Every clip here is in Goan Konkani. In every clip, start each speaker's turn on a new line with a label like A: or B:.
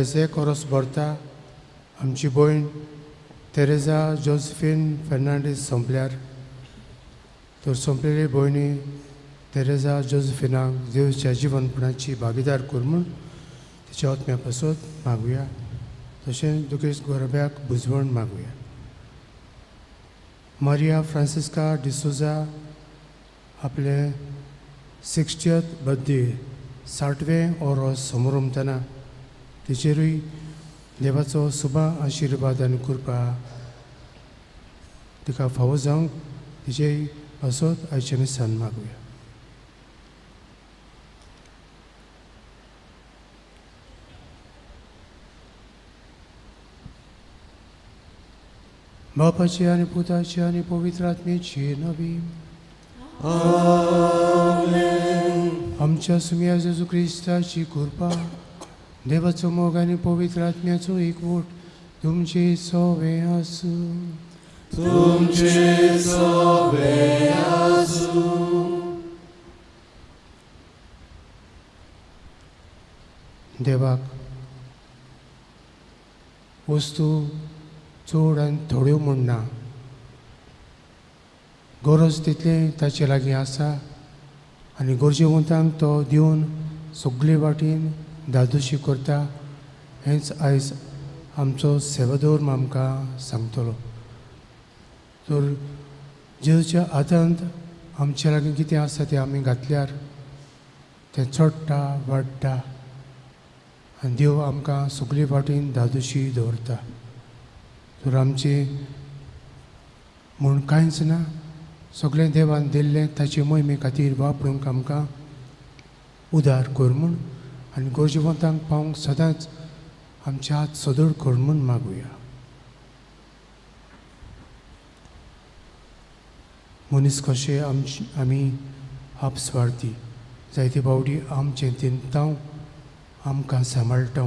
A: आयज एक वरस भरता। आमची भयण तेरेजा जोजफीन फेर्नांडीस सोंपल्यार तर सोंपलेली भयणी तेरेजा जोजफिनाक देवच्या जिवनपणाची भागीदार कर म्हूण तिच्या आत्म्या पासत मागुया। तशेंच दुखेस्त गोरब्याक बुजवण मागुया। मारिया फ्रांसिस्का डिसोजा आपले 60th birthday 60वें ओरोस समोरमतना तिचेरूय देवाचो सुबा आशिर्वाद आनी कृपा तिका फावो जावंक तिचेय पासत आयचे मिसान मागुया। बापाची आनी पुताची आनी पवित्र आत्म्याची नवी
B: आमेन।
A: आमच्या सुम्या जेजू क्रिस्ताची कृपा, देवाचो मोग आनी पवित्र आत्म्याचो एकवट तुमचे सवे आसूं।
B: तुमचे सवे आसूं।
A: देवाक वस्तू चड आनी थोड्यो म्हूण ना, गरज तितलें ताचे लागीं आसा आनी गरजेवंतांक तो दिवन सगळे वाटेन धादोशी करता। हेंच आयज आमचो सेवादोर आमकां सांगतलो। तर जेजूच्या हातांत आमच्या लागीं कितें आसा तें आमी घातल्यार तें चडटा वाडटा आनी देव आमकां सगळे वाटेन धादोशी दवरता। तर आमचें म्हूण कांयच ना, सगळें देवान दिल्लें ताचे मोहिमे खातीर वापरूंक आमकां उदार कर म्हूण आनी गरजेवंतांक पावूंक सदांच आमचे हात सदळ कर म्हूण मागुया। मनीस कशे आमी आपस्वार्थी जायते फावटी आमचें चिंतता, आमकां सांबाळटा,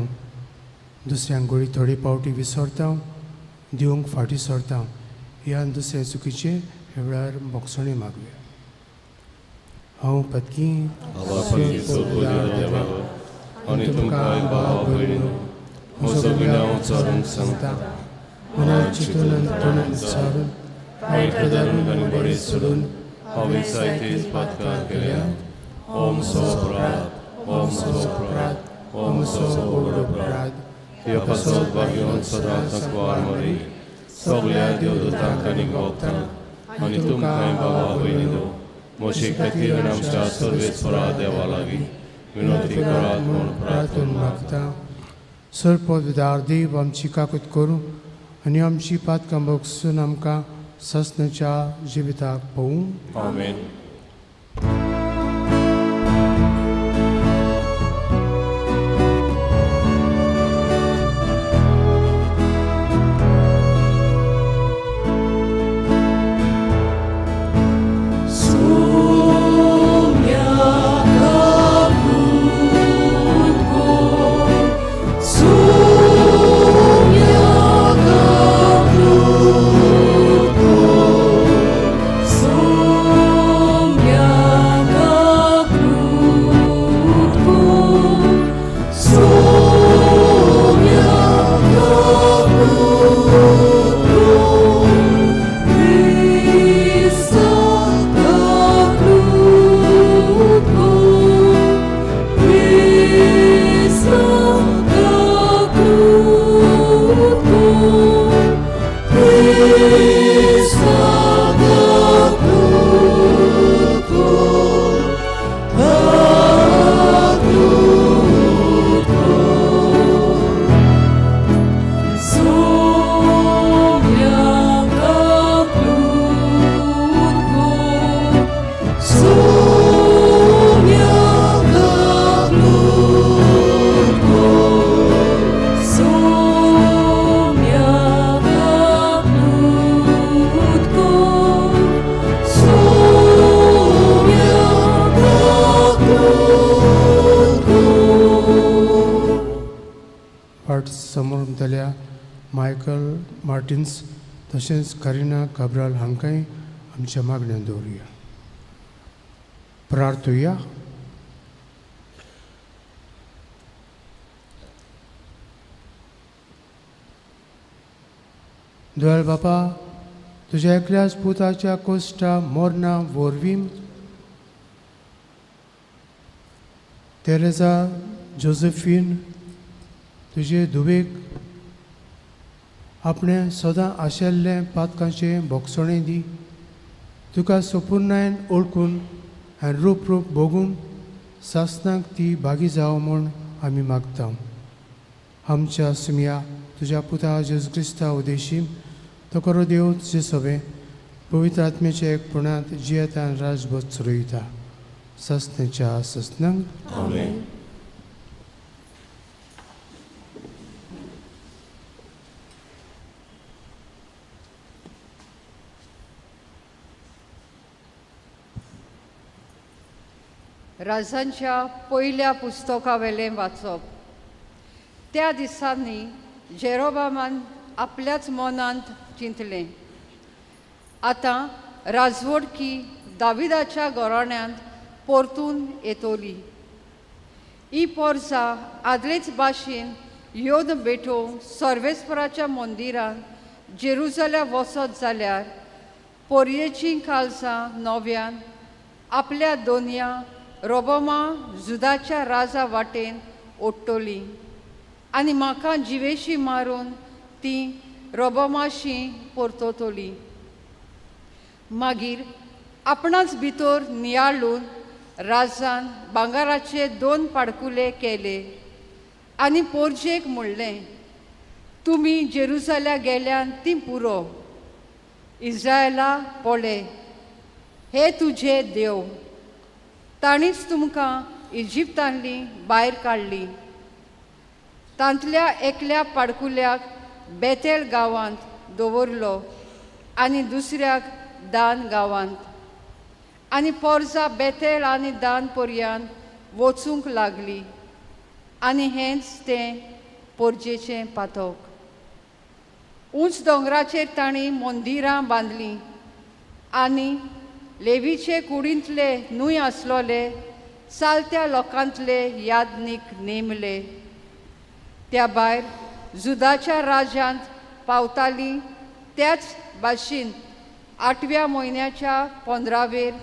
A: दुसऱ्यांक गोळी थोडे फावटी विसरता, दिवंक फाटीं सरता। ह्या आनी दुसऱ्या चुकीचे ह्या वेळार भोगसणी मागुया। हांव पत्की
B: आनी तुमकां भाव भयणीनो म्हजो गुन्यांव चारून सांगता, मनात चिंतून आनी तोंडान सारून वायट पदारून आनी बरें सोडून हांवें जायतेच पातकां केल्या। हो म्हजो अपराध, हो म्हजो अपराध, हो म्हजो व्हड अपराध। ह्या पासत भाग्यवंत सदांच आंकवार मरी सगळ्या देवदूतांक आनी भक्तांक आनी तुमकांय भावा भयणीनो म्हजे खातीर आनी आमच्या सर्वेस्परा देवा लागीं विनंती करात म्हूण प्रार्थना
A: मागता। सरपददार देव आमची काकूत करूं आनी आमची पातकां भोगसून आमकां ससनाच्या जिविताक पळोवं।
B: आमेन।
A: मायकल मार्टिन्स तशेंच करिना काब्राल हांकांय आमच्या मागण्यान दवरुया। प्रार्थुया। दयाळ बापा, तुज्या एकल्याच पुताच्या कोश्टा मोरना वरवीं तेरेजा जोसेफीन तुजे धुवेक आपणें सदां आशिल्लें पातकांचें भोगसणें दी. तुका सपुर्णायन ओळखून आनी रूप रूप भोगून सासणाक ती भागी जावं म्हूण आमी मागता. आमच्या सुमया तुज्या पुता जेजू क्रिस्ता उदेशी तो करो देव तुजे सगळें पवित्र आत्म्याच्या एकपणांत जियेता आनी राजभर चलयता सस्नेच्या सस्नांक.
B: आमेन.
C: राजांच्या पयल्या पुस्तकावेलें वाचप. त्या दिसांनी जेरोबामान आपल्याच मनांत चिंतलें, आतां राजवटकी दाविदाच्या घराण्यांत परतून येतली. ही पोरसां आदलेच भाशेन येवन भेटोवंक सर्वेस्पराच्या मंदिरांत जेरुजाल्या वचत जाल्यार पोरयेचीं कालसां नव्यान आपल्या दोनया रोबोमा जुदाच्या राजा वाटेन ओडटली आनी म्हाका जिवेशी मारून ती रोबोमाशी परततली. मागीर आपणाच भितर नियाळून राजान भांगराचे 2 पाडकुले केले आनी पोरजेक म्हणलें, तुमी जेरुजाल्या गेल्यान ती पुरो, इज्रायला पळय, हे तुजे देव, ताणीच तुमकां इजिप्तांतली भायर काडली. तांतल्या एकल्या पाडकुल्याक बेतेल गांवांत दवरलो आनी दुसऱ्याक दान गांवांत. आनी पोरजा बेतेल आनी दान पर्यंत वचूंक लागली आनी हेंच तें पोरजेचें पातक. उंच दोंगराचेर तांणी मंदिरां बांदलीं आनी लेवीचे कुडींतले न्हूय आसलोले चालत्या लोकांतले यादनीक नेमले. त्या भायर जुदाच्या राज्यांत पावताली त्याच भाशेन 8व्या म्हयन्याच्या 15वेर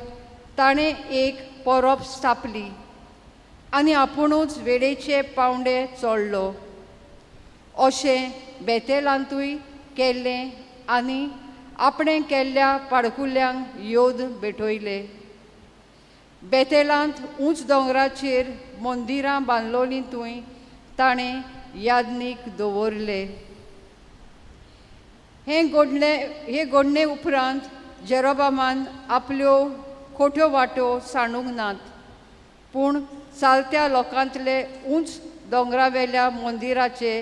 C: ताणें एक परब स्थापली आनी आपुणूच वेळेचे पावंडे चडलो. अशें बेतेलांतूय केल्लें आनी आपणें केल्ल्या पाडकुल्यांक योद भेटयले. बेतेलांत उंच दोंगराचेर मंदिरां बांदलोलीं थंय ताणें यादनीक दवरले. हे घडणे उपरांत जेरोबामान आपल्यो खोट्यो वाट्यो सांडूंक नात, पूण चालत्या लोकांतले उंच दोंगरावेल्या मंदिराचे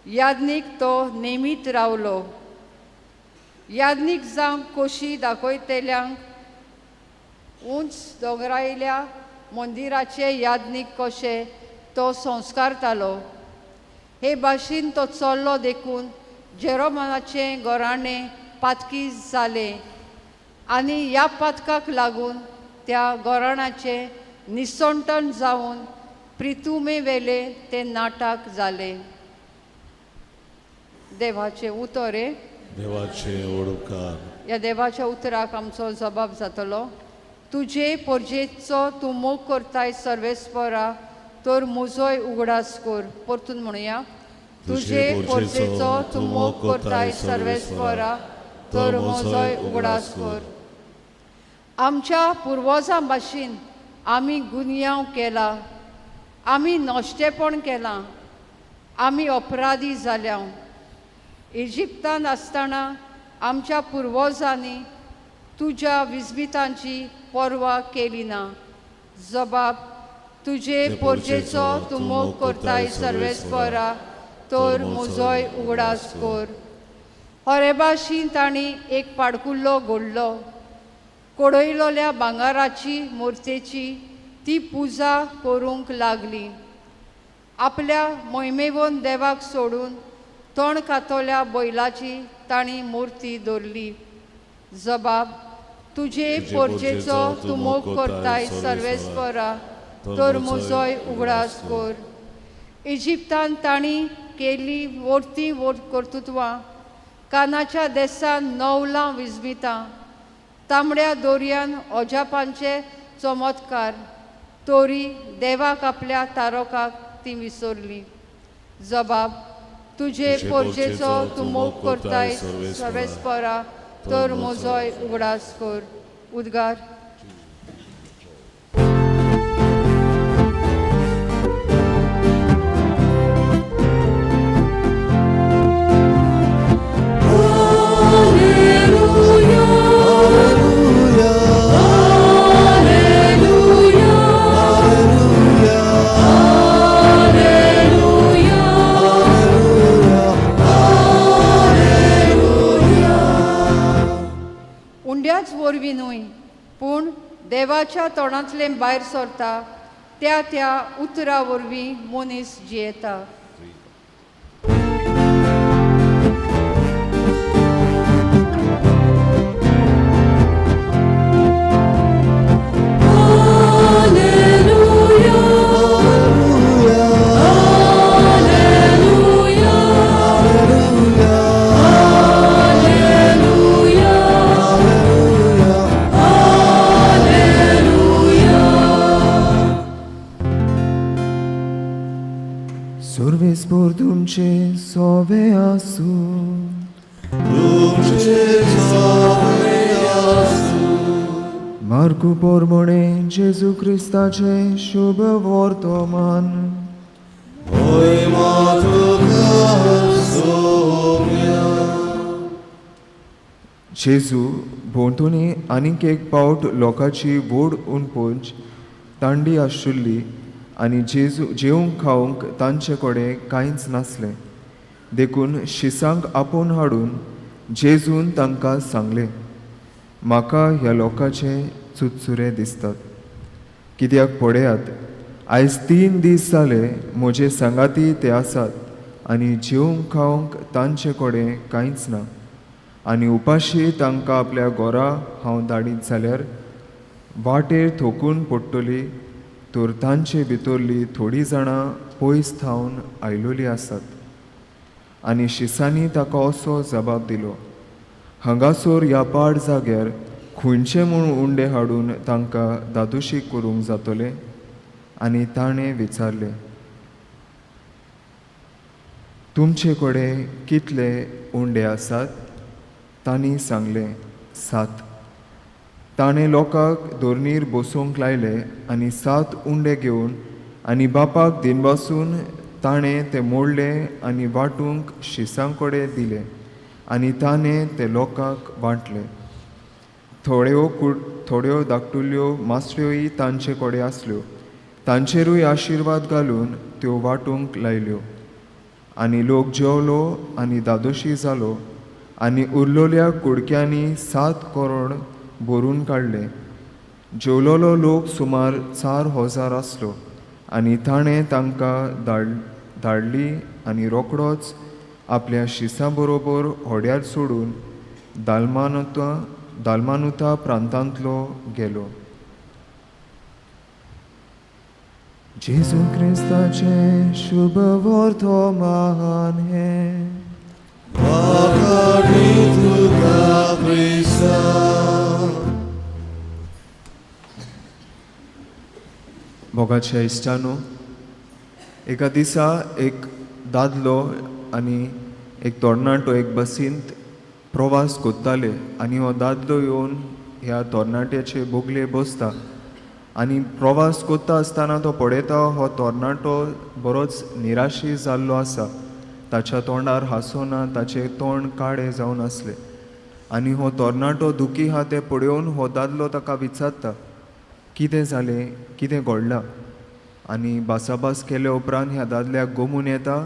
C: यादनीक तो नेमीत रावलो. यादनीक जावंक कोशी दाखयतल्यांक उंच दोंगरायल्या मंदिराचे यादनीक कशें तो संस्कारतालो. हे भाशेन तो चल्लो देखून जेरोमानाचें घराणें पातकी जालें आनी ह्या पातकाक लागून त्या घराण्याचें निसणटण जावन प्रितुमे वेले तें नाटक जालें. देवाचें उतर हें.
B: देवाचे ओडकार.
C: ह्या देवाच्या उतराक आमचो जबाब जातलो. तुजे पोरजेचो तूं मोग करताय सर्वेस्परा, तर म्हजोय उगडास कर. परतून म्हणुया, तुजे पोरजेचो तूं मोग करताय सर्वेस्परा, तर म्हजोय उगडास कर. आमच्या पुर्वजां भाशेन आमी गुन्यांव केला, आमी नश्टेपण केलां, आमी अपराधी जाल्या. इजिप्तान आसतना आमच्या पुर्वजांनी तुज्या विस्मितांची पर्वा केली ना. जबाब, तुजे पोरजेचो तूं मोग करताय सर्वेस्परा, तर म्हजोय उगडास कर. हरेबाशीन तांणी एक पाडकुल्लो घडलो, कोडयलोल्या भांगराची मुर्तेची ती पुजा करूंक लागली. आपल्या मोहिमेवन देवाक सोडून तोंड खातोल्या बैलाची तांणी मुर्ती दवरली. जबाब, तुजे पोरजेचो तूं मोग करताय सर्वेस्परा, तर म्हजोय उगडास कर. इजिप्तान तांणी केल्ली वर्ती कर्तृत्वां कानाच्या देसान नवलां विजमितां, तांबड्या दोरयान अजापांचे चमत्कार, तोरी देवाक आपल्या तारोकाक ती विसरली. जबाब तुजे पोरजेचो तूं मोग करताय सर्वेस्परा, तर म्हजोय उगडास कर. उद्गार. उंड्याच वरवीं न्हय पूण देवाच्या तोंडांतलें भायर सरता त्या त्या उतरा वरवीं मनीस जियेता.
D: सर्वेस्पर तुमचे सोवे आसूं.
B: तुमचे सोवे आसूं.
D: मार्कू पोरमोणे जेजू क्रिस्ताचे शुभ वर्तमान.
B: होय तुका सोम्या.
D: जेजू भोंवतणी आनीक एक पावट लोकांची व्हड उनपोंच तांडी आशिल्ली आनी जेजू जेवंक खावंक तांचे कडेन कांयच नासलें. देखून शिसांक आपोवन हाडून जेजून तांकां सांगलें, म्हाका ह्या लोकांचे चुरचुरे दिसतात, कित्याक पळयात आयज 3 दीस जाले म्हजे सांगाती ते आसात आनी जेवंक खावंक तांचे कडेन कांयच ना. आनी उपाशी तांकां आपल्या घरा हांव धाडीत जाल्यार वाटेर थोकून पडटली, तर तांचे भितरली थोडीं जाणां पयस थावन आयलोली आसात. आनी शिसांनी ताका असो जबाब दिलो, हांगासर ह्या पाड जाग्यार खंयचे म्हूण उंडे हाडून तांकां दादोशी करूंक जातलें? आनी ताणें विचारलें, तुमचे कडेन कितले उंडे आसात? तांणी सांगलें, 7. ताणें लोकांक दोरणीर बसोवंक लायले आनी 7 उंडे घेवन आनी बापाक दिनवासून ताणें ते मोडले आनी वांटूंक शिसां कडेन दिले आनी ताणें ते लोकांक वांटले. थोड्यो धाकटुल्यो मासळ्योय तांचे कडेन आसल्यो, तांचेरूय आशिर्वाद घालून त्यो वांटूंक लायल्यो. आनी लोक जेवलो आनी दादोशी जालो आनी उरलोल्या कुडक्यांनी 7 करोड भरून काडले. जेवलोलो लोक सुमार 4000 आसलो आनी ताणें तांकां धाडली आनी रोकडोच आपल्या शिसां बरोबर होड्यार सोडून दालमानुता प्रांतांतलो गेलो. जेजू क्रिस्ताचें शुभ वर्तमान हें.
B: तुका क्रिस्ता.
D: मोगाच्या इश्टानो, एका दिसा एक दादलो आनी एक तरणाटो एक बसींत प्रवास करताले आनी हो दादलो येवन ह्या तरणाट्याचे बोगले बसता आनी प्रवास करता आसतना तो पळयता हो तरणाटो बरोच निराशी जाल्लो आसा. ताच्या तोंडार हांसो ना, ताचें तोंड काळें जावन आसलें आनी हो तरणाटो दुखी आहा तें पळोवन हो दादलो ताका विचारता, कितें जालें, कितें घडलां? आनी भासाभास केले उपरांत ह्या दादल्याक गोमून येता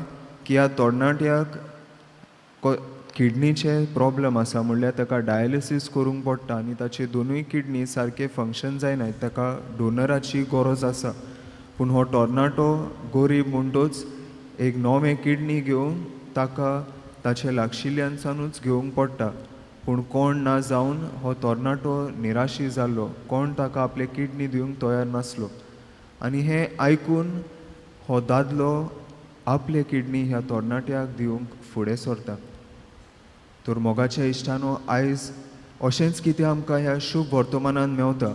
D: की ह्या तरणाट्याक किडनीचे प्रॉब्लम आसा, म्हणल्यार ताका डायलिसीस करूंक पडटा आनी ताचे दोनूय किडनी सारके फंक्शन जायना, ताका डोनराची गरज आसा. पूण हो तरणाटो गरीब म्हणटोच एक नवें किडनी घेवन ताका ताचे लागशिल्ल्यानसानूच घेवंक पडटा. पूण कोण ना जावन हो तरणाटो निराशी जाल्लो, कोण ताका आपले किडनी दिवंक तयार नासलो. आनी हें आयकून हो दादलो आपले किडनी ह्या तरणाट्याक दिवंक फुडें सरता. तर मोगाच्या इश्टानो, आयज अशेंच कितें आमकां ह्या शुभ वर्तमानान मेवता.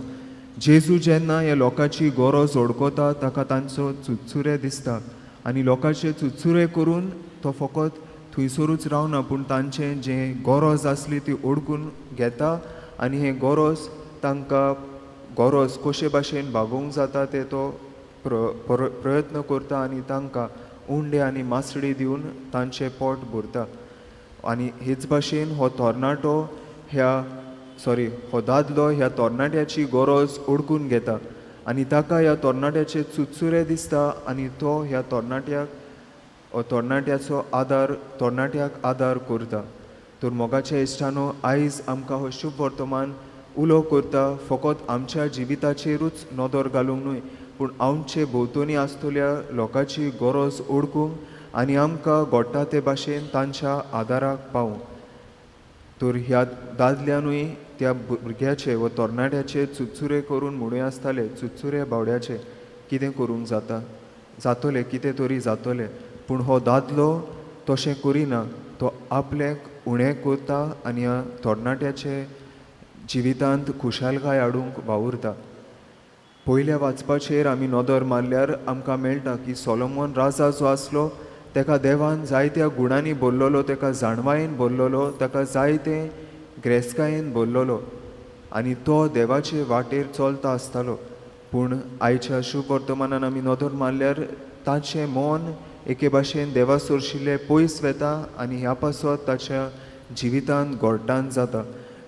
D: जेजू जेन्ना ह्या लोकांची गरज ओडकोता ताका तांचो चुरचुरे दिसता आनी लोकांचे चुरचुरे करून तो फकत थंयसरूच रावना, पूण तांचें जें गरज आसली ती ओडकून घेता आनी हें गरज तांकां गरज कशे भाशेन भागोवंक जाता ते तो प्रयत्न करता आनी तांकां उंडे आनी मासडी दिवन तांचें पोट भरता. आनी हेच भाशेन हो तरणाटो ह्या सॉरी हो दादलो ह्या तरणाट्याची गरज ओडकून घेता आनी ताका ह्या तरणाट्याचे चुरचुरे दिसता आनी तो ह्या तरणाट्याक तरणाट्याचो आदार तरणाट्याक आदार करता. तर मोगाच्या इश्टानो, आयज आमकां हो शुभ वर्तमान उलो करता फकत आमच्या जिविताचेरूच नदर घालूंक न्हय, पूण आमचे भोंवतणी आसतल्या लोकांची गरज ओडकूंक आनी आमकां घडटा ते भाशेन तांच्या आदाराक पावूंक. तर ह्या दादल्यानूय त्या भुरग्याचे वा तरणाट्याचे चुरचुरे करून म्हणूं आसताले, चुरचुरे बावड्याचे कितें करूंक जाता जातोलें, कितें तरी जातोलें. पूण हो दादलो तशें करिना, तो आपल्याक उणें करता आनी ह्या तरणाट्याचे जिवितांत खुशालकाय हाडूंक वावुरता. पयल्या वाचपाचेर आमी नदर मारल्यार आमकां मेळटा की सोलोमन राजा जो आसलो तेका देवान जायत्या गुणांनी भरलेलो, तेका जाणवायेन भरलेलो, ताका जायते ग्रेस्कायेन भरलेलो आनी तो देवाचे वाटेर चलता आसतालो. पूण आयच्या शुभ वर्तमानान आमी नदर मारल्यार ताचें मन एके भाशेन देवा सरशिल्लें पयस वेता आनी ह्या पासत ताच्या जिवितांत घोळटान जाता.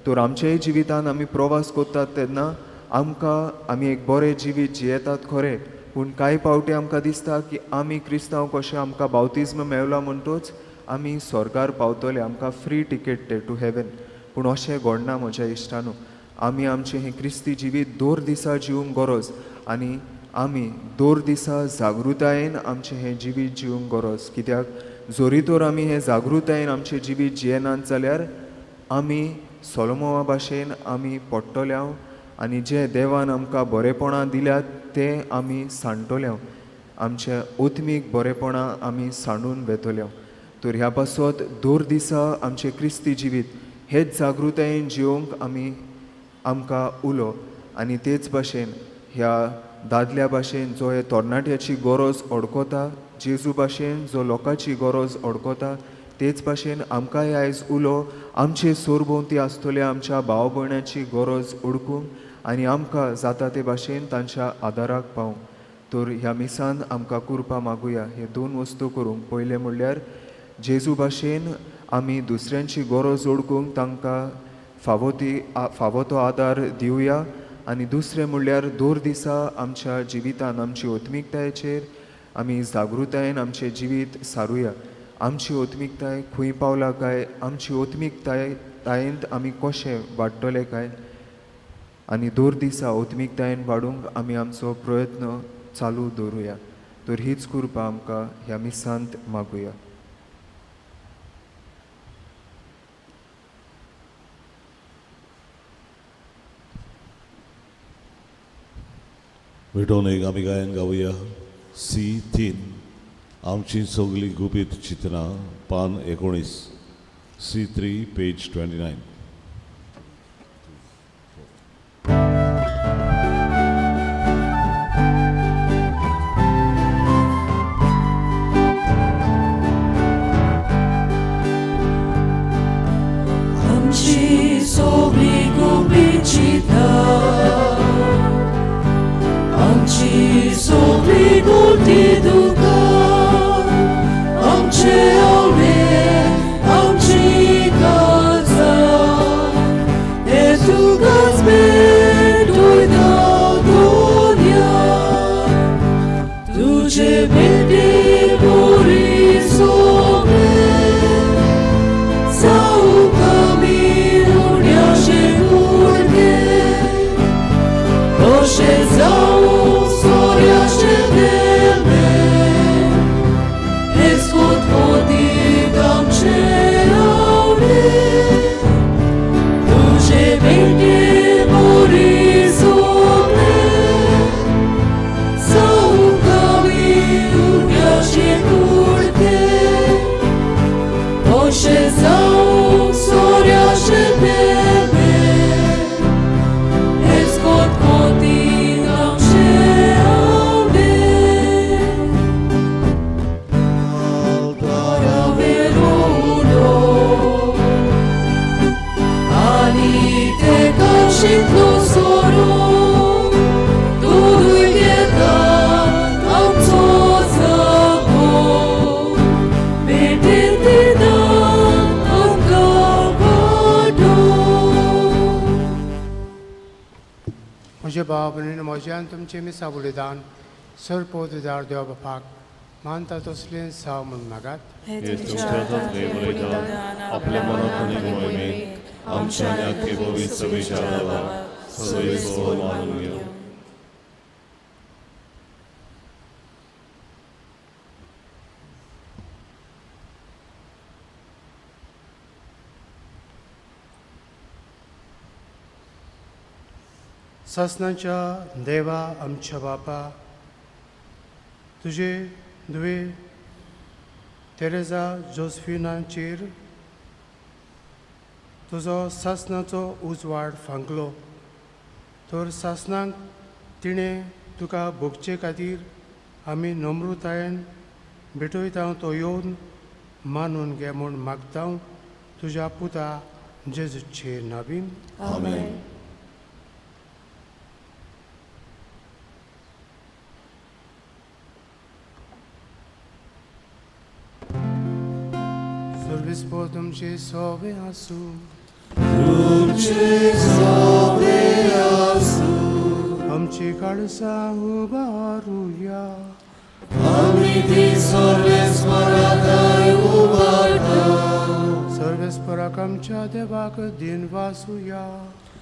D: तर आमच्याय जिवितांत आमी प्रवास करतात तेन्ना आमकां आमी एक बरें जिवीत जियेतात खरें, पूण कांय पावटी आमकां दिसता की आमी क्रिस्तांव कशें आमकां बावतिज्म मेवला म्हणटूच आमी स्वर्गार पावतले, आमकां फ्री टिकेट ते टू हेवन. पूण अशें घडना म्हज्या इश्टानू. आमी आमचें हें क्रिस्ती जिवीत दर दिसा जिवंक गरज आनी आमी दर दिसा जागृतायेन आमचें हें जिवीत जिवंक गरज. कित्याक जरी तर आमी हें जागृतायेन आमचें जिवीत जियेनात जाल्यार आमी सोलोमोवा भाशेन आमी पडटले आनी जें देवान आमकां बरेपणां दिल्यात तें आमी सांडटले, आमच्या आत्मीक बरेपणां आमी सांडून वेतले. तर ह्या पासत दर दिसा आमचें क्रिस्ती जिवीत हेच जागृतायेन जिवंक आमी आमकां उलो आनी तेच भाशेन ह्या दादल्या भाशेन जो हे तरणाट्याची गरज अडकता, जेजू भाशेन जो लोकांची गरज अडकता, तेच भाशेन आमकांय आयज उलो आमचे सरभोंवती आसतल्या आमच्या भाव भयणाची गरज ओडकूंक आनी आमकां जाता ते भाशेन तांच्या आदाराक पावूंक. तर ह्या मिसान आमकां कुरपा मागुया हे दोन वस्तू करूंक. पयलें म्हणल्यार जेजू भाशेन आमी दुसऱ्यांची गरज ओडकूंक तांकां फावो ती फावो तो आदार दिवया आनी दुसरें म्हणल्यार दर दिसा आमच्या जिवितान आमची आत्मिकतायेचेर आमी जागृतायेन आमचें जिवीत सारुया. आमची आत्मिकताय खंय पावला काय, आमची आत्मिकताय तायेंत आमी कशें वाडटले काय आनी दर दिसा आत्मिकतायेन वाडूंक आमी आमचो प्रयत्न चालू दवरुया. तर हीच कृपा आमकां ह्या मिसांत मागुया.
E: विटोवन एक आमी गायन गावया सी 3 आमची सगळीं गुपीत चित्रां पान 19 सी 3 पेज 29.
F: आमची सगळी गुपीत चिंतनां, आमची सगळी गुटी दुकां, आमचे आवडे, आमची काळजां, हे तुकाच भेटयता दुनिया, तुजे भेटी पुरी सगळें, जावं आमी उण्याचे कुडके, तशें जावं सोऱ्याचे थेंबे, हेच खतखतीत आमचे आवडे, तुजे भेटी काशींतलो सोरो दूदूय घेता आमचो जागो भेटेन दिता आमकां वाटो.
A: म्हजे भाव भयणीन म्हज्यान तुमचें मिसा बलिदान सर पवित्रदार देवा बापाक मानता तसलें साव म्हूण मागात.
B: हे तुमच्या हातांतलें बलिदान आपल्या मनाक आनी मोहिमेक आमच्या आनी आख्खे पवित्र सभेच्या देवाक सवेसो मानून घेवं.
A: सासनाच्या देवा आमच्या बापा, तुजे धुवे तेरेजा जोसफिनाचेर तुजो सासनाचो उजवाड फांकलो तर सासनाक तिणें तुका भोगचे खातीर आमी नम्रतायेन भेटयता तो येवन मानून घे म्हूण मागता तुज्या पुता जेजूचे नाबीन.
E: आमेन.
A: सर्वीस पो तुमचे सोबे आसूं.
F: तुमचे सोबे आसूं.
A: आमची काळसां उबारुया.
F: आमी ती सर्वेस्पराथाय उबारता.
A: सर्वेस्पराक आमच्या देवाक दिन वासुया.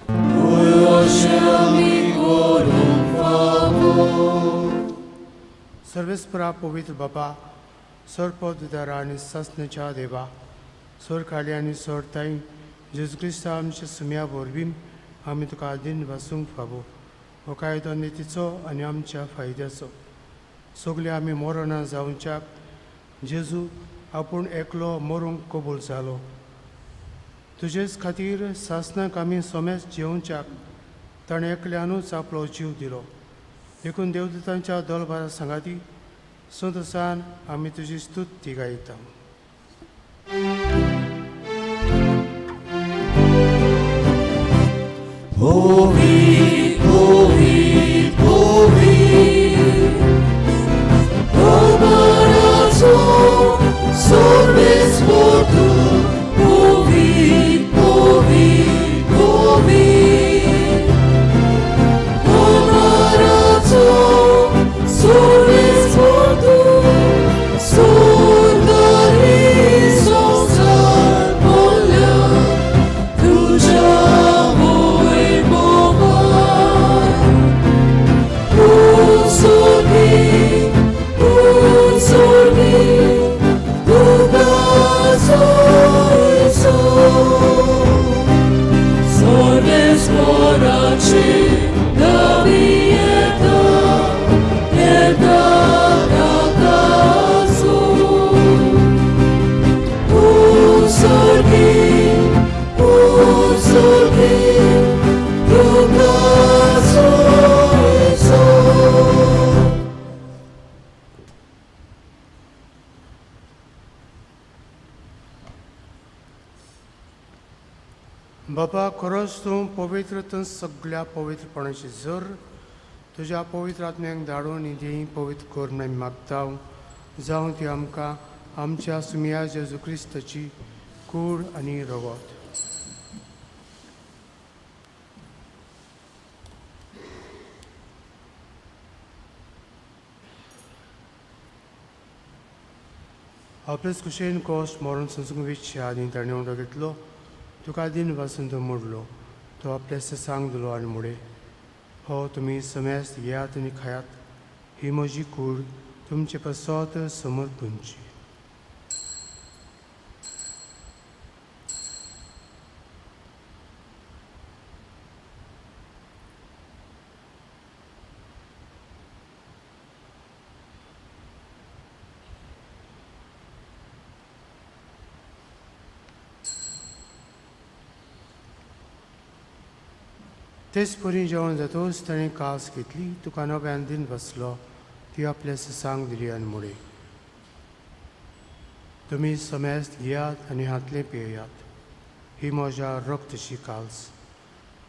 F: अशें आमी करूंक फावो.
A: सर्वेस्परा पवित्र बाबा, सर पवित्र आनी सासण्याच्या देवा, सर खाली आनी सर ताई जेजू क्रिस्ता आमच्या सुम्या वरवीं आमी तुका दिन वासूंक फावो. हो कायदो नितीचो आनी आमच्या फायद्याचो. सगळे आमी मरणां जावच्याक जेजू आपूण एकलो मरूंक कबूल जालो. तुजेच खातीर सासणाक आमी सोमेस जेवच्याक ताणें एकल्यानूच आपलो जीव दिलो. देखून देवदूतांच्या दलभारा सांगाती संतोसान आमी तुजी स्तुती गायता.
F: Ovi, ovi, ovi, Omarazo, sorbes mortu. Ovi, ovi, ovi, Omarazo, sorbes mortu, Sorgari sonsa polja, tuja voi movar. Un sorbi, tuga soiso. Sorbes moraci, da vieta, erda cacasu. Un sorbi, tuga soiso.
A: बाबा, खरोच तूं पवित्र, तूं सगळ्या पवित्रपणाची जर तुज्या पवित्र आत्म्याक धाडून ही पवित्र कर म्हूण आमी मागता. जावं ती आमकां आमच्या सुमया जेजू क्रिस्ताची कूड आनी रगत. आपलेच कुशेन कोस मरण संसूंक विच्छे आदी ताणें उंडो घेतलो, तुका दिन वासून तो मोडलो, तो आपल्या सांग दिलो आनी मुडे, हो तुमी समेस्त घेयात आनी खायात, ही म्हजी कूड तुमचे पासत समर्पूंची. तेच परी जेवण जातकच ताणें कास घेतली, तुका नव्यान दिन बसलो, ती आपल्या सांग दिली आनी मुडे, तुमी समेस्त घेयात आनी हातलें पियेयात, ही म्हज्या रक्तची काल्स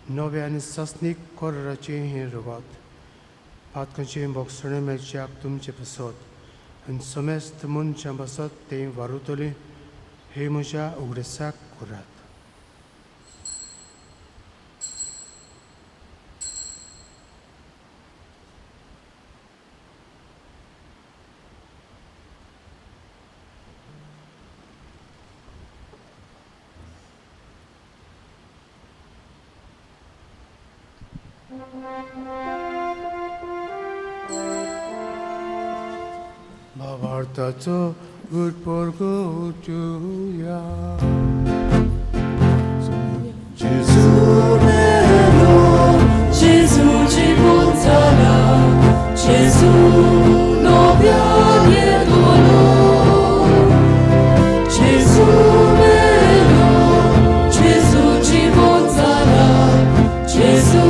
A: नवें आनी सासणीक कराराचें हें रगत पातकांचें भोगसणें मेळच्याक तुमचें पासत आनी समेस्त मनशां पासत तें वारुतलें हे म्हज्या उगडासाक करात. भावार्थाचो गुरपोरगोचुया.
E: Gesù
F: bello, Gesù ci consola, Gesù novia dietro. Gesù bello, Gesù ci consola, Gesù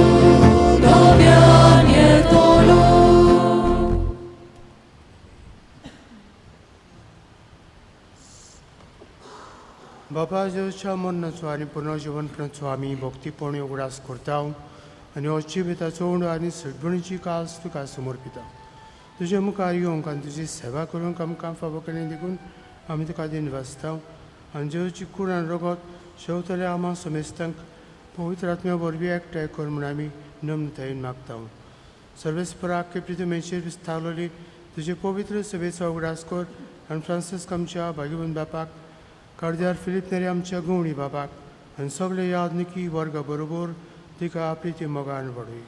F: novia dietro.
A: बाबा जेजूच्या मरणाचो आनी पुनर्जिवनपणाचो आमी भक्तीपणी उगडास करता आनी हो जिविताचो उंडो आनी सडबणीची कास तुका समर्पिता. तुजे मुखार येवंक आनी तुजी सेवा करूंक आमकां फावो केली देखून आमी तुका दिनवासता आनी जेजूची कूड आनी रगत शेवतल्या आमा समेस्तांक पवित्र आत्म्या वरवीं एकठांय कर म्हूण आमी नम्रतायेन मागता. सर्वेस्पराक प्रितमेचेर विस्तारलोली तुजे पवित्र सभेचो उगडास कर आनी फ्रांसिस्क आमच्या भाग्यवंत बापाक, कार्द्यार फिलीप नेरी आमच्या गवणी बाबाक आनी सगळे यादनिकी वर्गा बरोबर तिका प्रिती मोगान वाडय.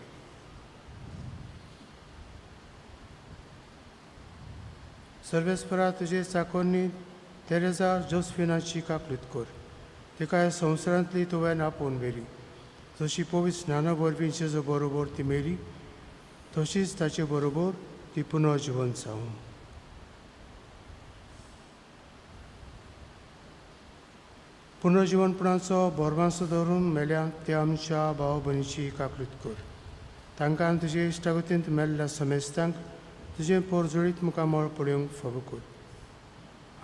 A: सर्वेस्परा तुजे चाकोरनी तेरेजा जोसफिनाची काकलूत कर. तिका ह्या संवसारांतली तुवें आपोवन व्हेली. जशी पवित्र स्नाना वरवीं जेजू बरोबर ती मेली तशीच ताचे बरोबर ती पुनर्जिवन जावं. पुनर्जिवनपणाचो भरवांसो धरून मेल्या त्या आमच्या भाव भयणीची काकलूत कर. तांकां तुजे इश्टागतींत मेल्ल्या समेस्तांक तुजें पोरजोळीत मुखामळ पळोवंक फावो कर.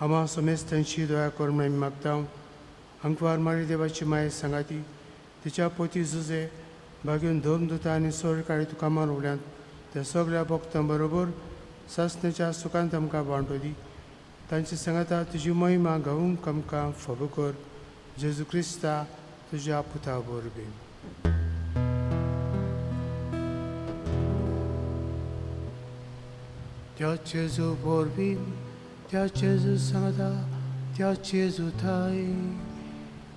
A: आमा समेस्तांची दया कर म्हूण आमी मागता. आंकवार मारी देवाची माय सांगाती तिच्या पोती जुजे बागेवन धर्मदुता आनी सरकारी तुका मानवल्यांत त्या सगळ्या भक्तां बरोबर सासण्याच्या सुखांत आमकां वांटो दी. तांचे सांगाता तुजी महिमा गावूंक आमकां फावो कर. जेजू क्रिस्ता तुज्या पुता वरवीं. त्या जेजू वरवीं, त्या जेजू सांगाता, त्या जेजू थाय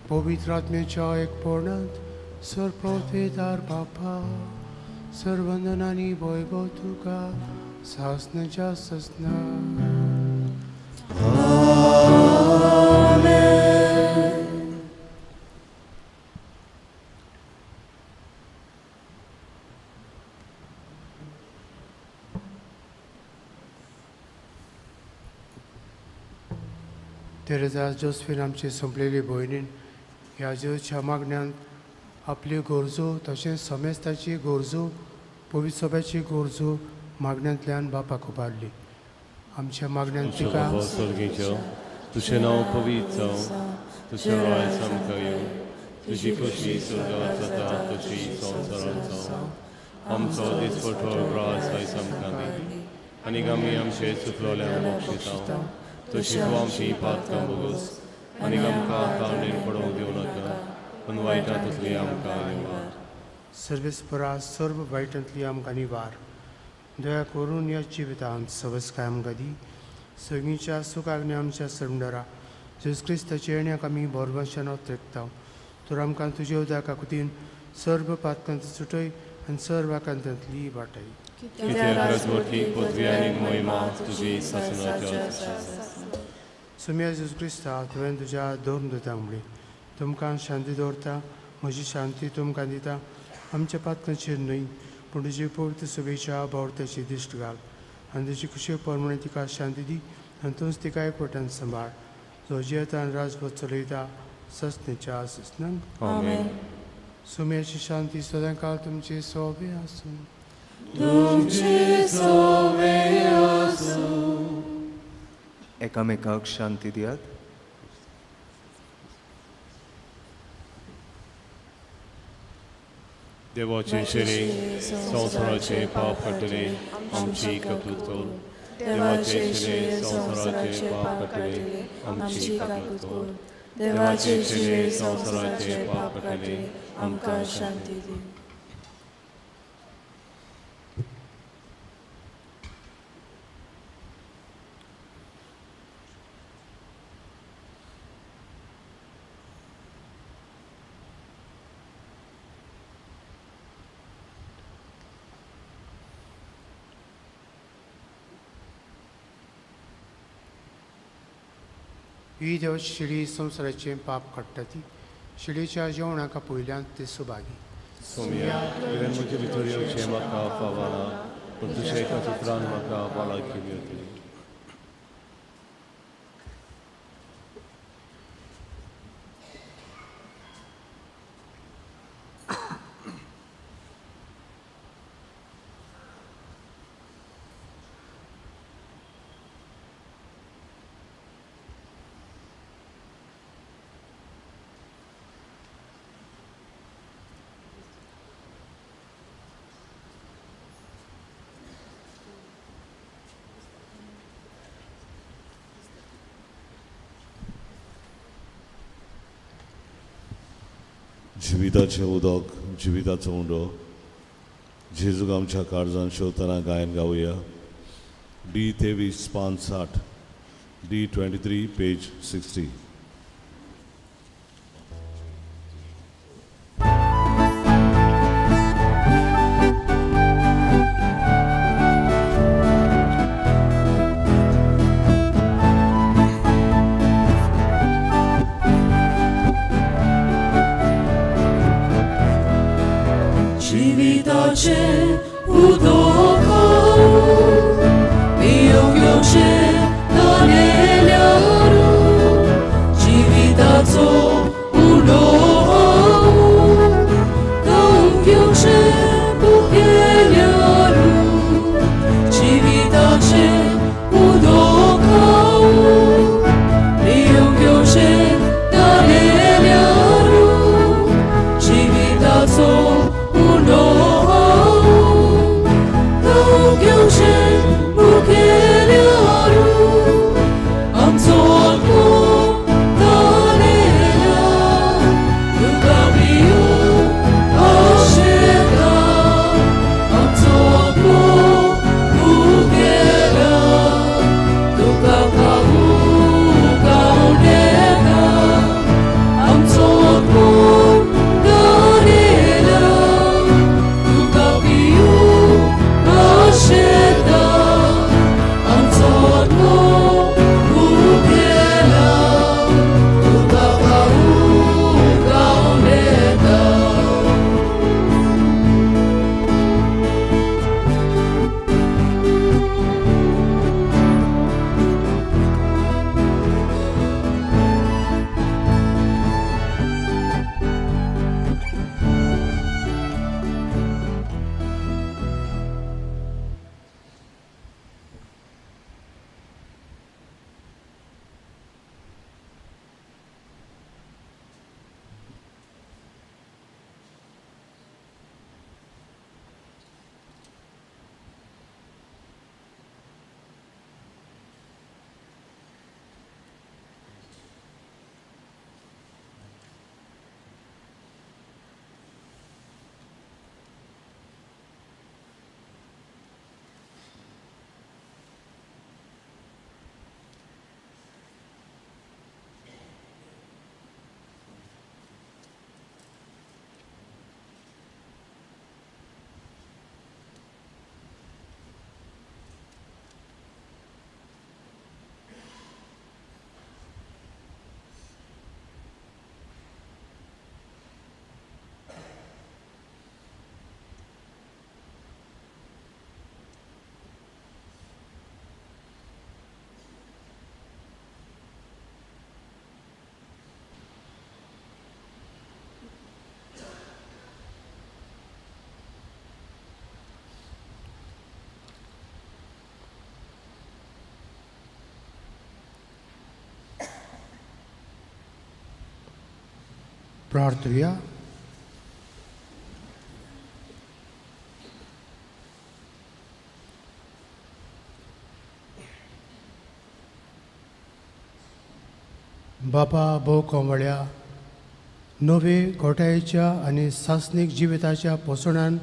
A: पवित्र आत्म्याच्या एकपणांत सर्वदार बापा सर्वंदनानी वैभव तुका सासनाच्या ससना. तेरेजा जोसफीन आमची संपलेली भयणीन ह्या जेजूच्या मागण्यांत आपल्यो गरजो तशेंच समेस्ताची गरजो पवित्र सभेची गरजो मागण्यांतल्यान बापाक उबारली. आमच्या मागण्यांत
B: आमच्या
A: तिका
B: बाबा स्वर्गीच्या, तुजें नांव पवित्र जावं, तुजें राज आमकां येवं, तुजी खोशी स्वर्गांत जाता तशी संवसारांत जावं. आमचो दिसपटो ग्रास आयज आमकां दी आनी आमी आमचे चुकलोल्यांक बक्षिता तशी तूं आमची पातकां भोगोस आनी आमकां ताळणेर पडोवंक दिवं नाका पूण वायटांतली आमकां निवार.
A: सर्वेस्परा सर्व वायटांतली आमकां निवार. दया करून ह्या जिवितांत सवसकाय आमकां दी. सगळींच्या सुखाग्नी आमच्या सरंडरा जेजू क्रिस्ताच्या येण्याक आमी भरवंशान त्रेकता. तर आमकां तुज्या उदका कुतीन सर्व पातकांत सुटय आनी सर्व आकांतांतली वाटय.
B: कित्याक राजवटी पदवी आनी महिमा तुजी सासणाच्या.
A: सुम्या जेजू क्रिस्ता तुवें तुज्या धर्मदुतांक म्हणली तुमकां शांती दवरता, म्हजी शांती तुमकां दिता. आमच्या पातकांचेर न्हय पूण तुजी पवित्र सभेच्या भावार्थाची दिश्ट घाल आनी तुजी खुशे प्रमाणे तिका शांती दी आनी तूंच तिका एकवटान सांबाळ जो जियेता आनी राजवट चलयता ससनेच्या ससनांक.
B: आमेन.
A: सुम्याची शांती सदांकाळ तुमची सोबे आसूं.
F: तुमचे सोवे आसूं.
D: एकामेकाक शांती दियात.
B: देवाचे शिरे संवसाराचे पाप काडटले आमची काकूत कर. देवाचे शिरे संवसाराचे पाप काडटले आमची काकूत कर. देवाचे शिरे संवसाराचे पाप काडटले आमकां शांती दी.
A: ही देव शिडी संवसाराचें पाप काडटा ती शिडीच्या जेवणाक पयल्यान ते सुभागी.
B: सोमया, तुवें म्हजे भितर येवचें म्हाका फावना, पूण तुज्या एका उतरान म्हाका भलायकी मेळटली.
E: जिविताचें उदक, जिविताचो उंडो जेजूक आमच्या काळजान शेवतना गायन गावया. डी 23 पान 60, डी 23 पेज 60.
F: जिविताचे उदक पिवंक येवचें तानेल्यारू, जिविताचो उंडो खावंक येवचें भुकेल्यारू, जिविताचें उदक पिवंक येवचें तानेल्यारू, जिविताचो उंडो खावंक येवचें भुकेल्यारू, आमचो आत्मो तानेल्या, तुका पिवंक आशेता, आमचो आत्मो भुकेल्या, तुका खावंक आवडटा, आमचो आत्मो तानेल्या, तुका पिवंक आशेता, आमचो आत्मो भुकेल्या, तुका खावंक आवडटा.
A: प्रार्थुया. बापा भोव कोंबळ्या नवे घोटायेच्या आनी सासणीक जिविताच्या पोसणान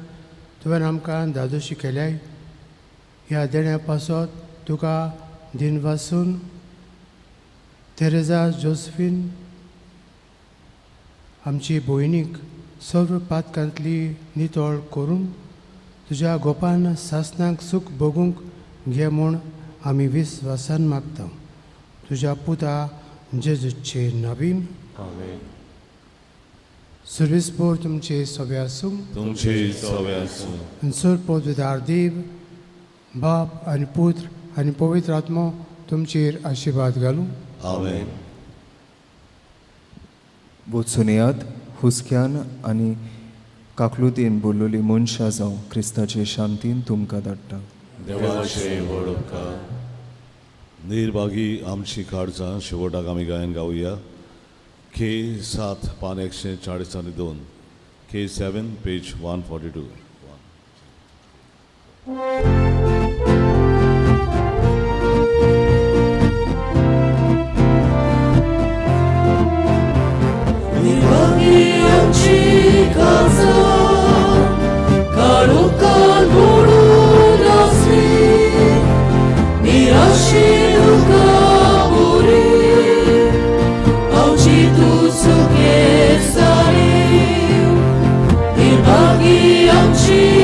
A: तुवें आमकां धादोशी केल्याय. ह्या देण्या पासत तुका दिनवासून तेरेजा जोसफीन आमची भयणीक सर्व पातकांतली नितळ करून तुज्या गोपान सासणाक सूख भोगूंक घे म्हूण आमी विस्वासान मागता. तुज्या पुता जेजूचे नवीन
B: आमेन.
A: सर्वीस पोर तुमचे सगळे आसूं
E: तुमचे सवे आसूं.
A: आनी सर पवित्र देव बाप आनी पुत्र आनी पवित्र आत्मो तुमचेर आशिर्वाद घालूं.
E: आमेन.
D: वचून येयात हुस्क्यान आनी काकलुतीन बोल्लोली मनशां जावं क्रिस्ताचे शांतीन तुमकां धाडटा.
E: देवाचे व्हड उपकार. निर्भागी आमची काळजां. शेवटाक आमी गायन गावया के 7 पान 142, K 7 page 142.
F: निर्भागी आमची काळजां काळोखान बुडून आसली निराशी दुकां पुरी आमची तूं सुखे सारी. निर्भागी आमची